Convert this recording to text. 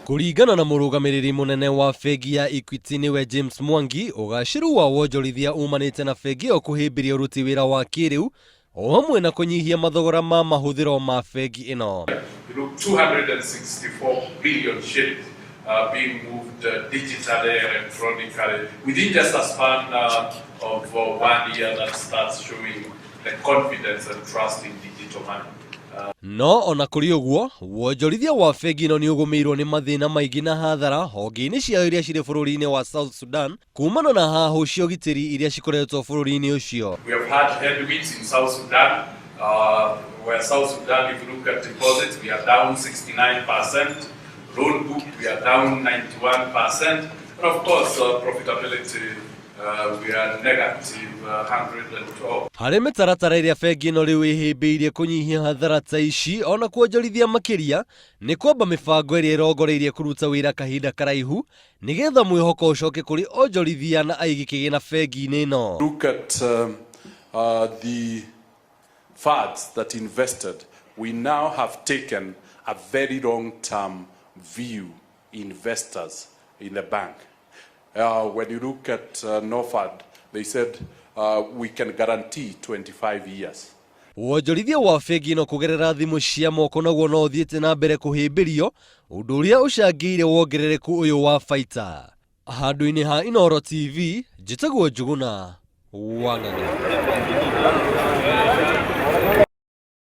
Kũringana na mũrũgamĩrĩri mũnene wa bengi ya Equity nĩwe James Mwangi, ũgacĩru wa wonjorithia umanĩte na bengi ĩyo kũhĩmbĩria ũruti wĩra wa kĩrĩu o hamwe na kũnyihia mathogora ma mahũthĩro ma bengi ĩno. You look, 264 billion shillings being moved digitally, electronically, within just a span of one year. That starts showing the confidence and trust in digital money. No ona kũrĩ ũguo, wonjorithia wa bengi ĩno nĩ ũgũmĩirwo nĩ mathĩna maingĩ na hathara honge-inĩ ciayo iria cirĩ bũrũri-inĩ wa South Sudan kumana na hahũ cia ũgitĩri iria cikoretwo bũrũri-inĩ ũcio. We have had headwinds in South Sudan, where South Sudan, if you look at deposits, we are down 69%. Loan book, we are down 91%. And of course, profitability, we are negative 112. Harĩ mĩtaratara ĩrĩa bengi ĩno rĩu ĩhĩmbĩirie kũnyihia hathara ta ici ona kuonjorithia makĩria nĩ kwamba mĩbango ĩrĩa ĩrongoreirie kũruta wĩra kahinda karaihu nĩgetha mwĩhoko ũcoke kũrĩ onjorithia na aigi kĩgĩna bengi-inĩ ĩno. Look at the funds that invested. We now have taken a very long-term view, investors in the bank. When you look at NOFAD, they said we can guarantee 25 years. Wonjorithia wa bengi ĩno kũgerera thimũ cia moko naguo no ũthiĩte na mbere kũhĩmbĩrio, ũndũ ũrĩa ũcangĩire wongerereku ũyũ wa baita. Handũ-inĩ ha Inooro TV, njĩtagwo Njuguna wa Ng'ang'a.